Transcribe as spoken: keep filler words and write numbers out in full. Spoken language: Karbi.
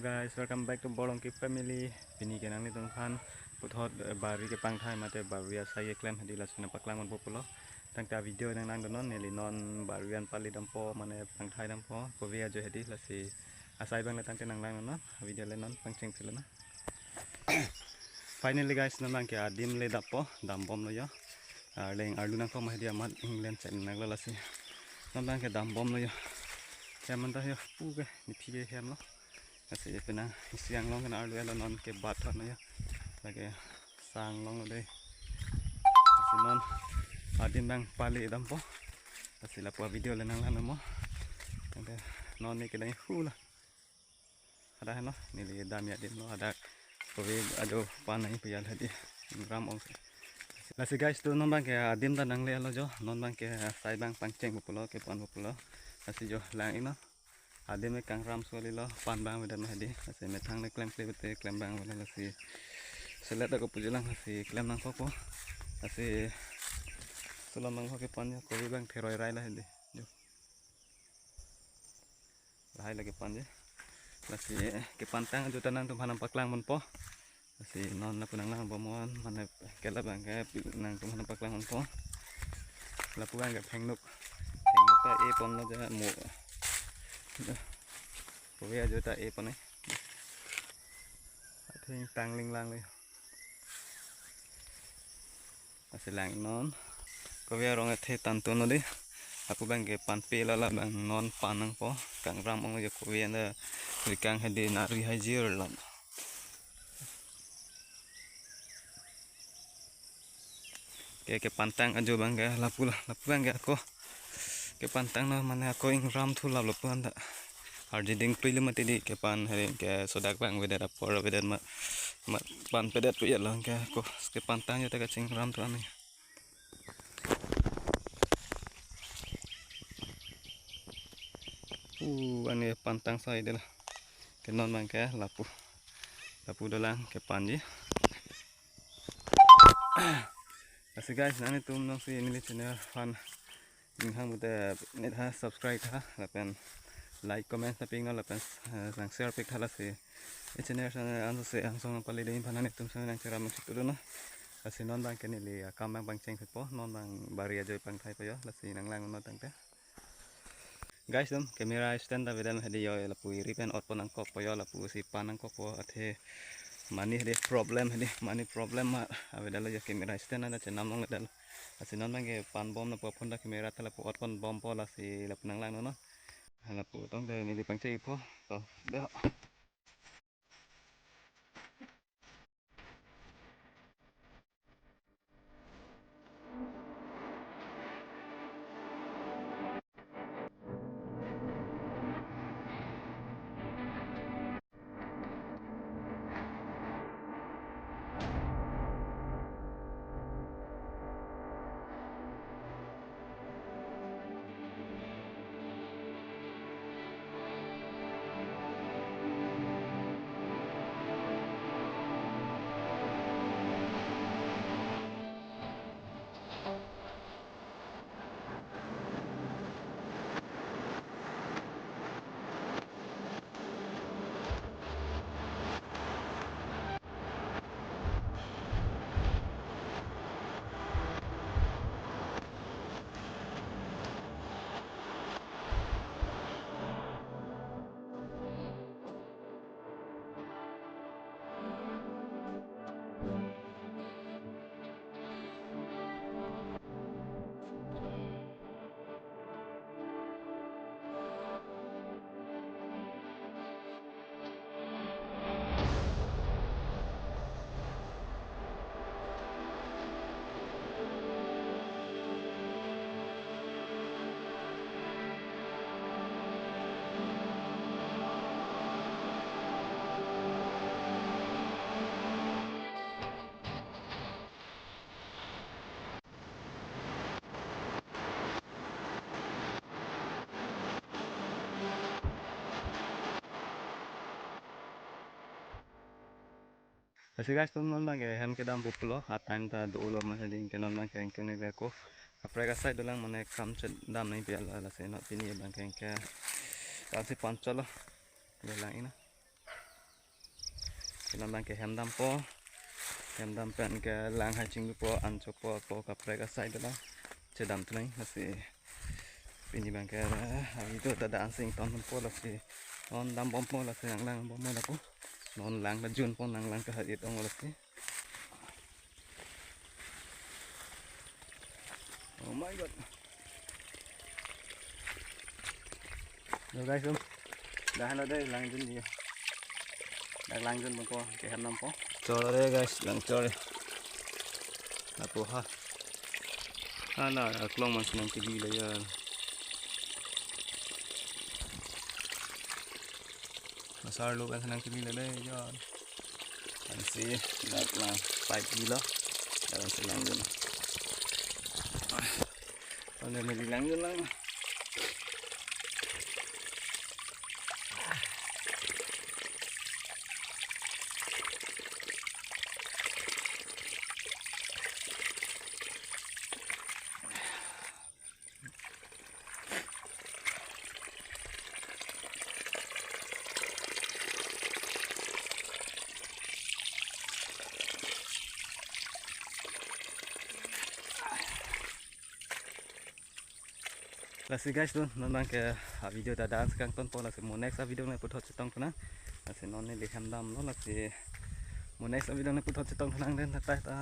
Guys, welcome back to Borlongki family. Pini ke nanglitum aphan puthot, eh, bari kepangthai mate bari asai keklem hedi lason nangpaklang ponpo pulo. Tangte video nanglang donon, neli non bari an pali dampo mane pangthai dampo. Kove ajo hedi lasi asai abang le tangte nanglang donon. Video le non pangcheng silo na. Finally guys, non abang ke adim le dampo, dambomlo yo. Arleng arlu nangkok ma hedi amat inglen chen nanglo lasi. Non abang ke dambomlo yo. Hem anta yo pu ke nephi ke hemlo. Lasi penang isi anglong ke arlu elo, non ke bat thot na yo. Lake sang longlo dei. Lasi non adim abang pali dampo. Lasi lapu video le nanglang donon mo. Tangte non ne kedang hula. Hadak heno, neli dam adim lo, hadak kove ajo pan nangji pu ya hedi. Ram ong. Lasi guys, to non abang ke adim ta nangle lo jo, non abang ke asai abang pangchengpo pulo, kepanpo pulo. Lasi jo lang-iknon. Adim ke kangram soli lo, pan abang avedet ma hedi. Lasi methang le klemkle pute klem abang avedet lasi. Selet ako puji lang lasi klem nangkokpo. Lasi selon nangkok kepan ya, kove abang theroi rai lo hedi. Jo. Lahai lake pan je. Lasi kepantang ajo ta nangtum aphan nangpaklang ponpo. Lasi non lapu nanglang bomnon, mane kela abang ke nangtum aphan nangpaklang ponpo. Lapu abang ke phengnuk. Phengnuk ta e ponlo ja mo. Kove ajo ta e pon e. Atheng tangling lang le. Lasi lang-iknon. Kove arong athe tangtun lo dei. Lapu abang ke panpe lo, la abang non pan nangpo. Kangram ong jo kove anta rikang hedi nari hajir lo. Ke kepantang ajo abang ke lapu lo, lapu abang ke ako. Kepantang lo mane ako ingram thu lo lapu anta. Arje ding pri le mati di kepan hedi ke sodak abang avedet apor avedet ma, ma pan pedet pu ya lo ke ako. Kepantang ajo ta kachingram thu ani. Uh, ani pantang sai de la. Ke non abang ke lapu. Lapu dolang kepanji. Lasi guys, nanglitum nong si neli channel aphan ninghang pute neli ha subscribe tha lapen like comment ta pik non lapen, eh, nang share pik tha lasi. E channel sa anso se angsong pali dei aphan nanglitum sa nangcheram nangchiktu donon. Lasi non abang ke neli akam abang pangchengpo, non abang bari ajo pangthaipo yo, lasi nanglang donon tangte. Guys, dum camera stand ta avedet hedi yo, lapu iri pen otpon nangkokpo yo, lapu si pan nangkokpo athe mane hedi problem hedi, mane problem ma avedet lo yo, camera stand anta chenam longledet lo. Lasi non abang ke pan bom lapu aphone ta camera ta lapu otpon bompo, lasi lapu nanglang donon. Lapu tangte neli pangchengpo. To, dei. Lasi guys, to non abang ke hem kedampo pulo, atime ta dolo ma hedi, ke non abang ke anke ne ako. Kaprek asai dolang mane kam chedam nangji pu ya la, lasi non pini abang ke anke. Lasi pancholo. Dolang ina. Non abang ke hem dampo. Hem dam pen ke lang hai chinglupo, anchopo, ako kaprek asai dolo. Chedam tunai, lasi pini abang ke, ah, video ta da-an si ingtonpo, lasi non dambompo, lasi nanglangbompo lapu. Non lang ta junpo, nanglang ta ha-it ong lasi. Oh my God. Yo guys, um. Dah lo dei, langjun dei. Dak langjun bangpo, ke hem dampo. Chor dei guys, lang chor. Lapu ha. Hala, aklong man si nangkili lo ya. Masar lo kan si nangkili lo dei, John. Ansi dak lang pipe dilo. Dak ansi langjun. Ane neli langjun lang. Lasi guys, dun, non abang ke, ah, video ta da-an si kangtonpo, lasi mo next, ah, video nangputhot chetong tha nang. Lasi non neli hem damlo, lasi mo next, ah, video nangputhot chetong tha nang, dei, ta, ta, ta.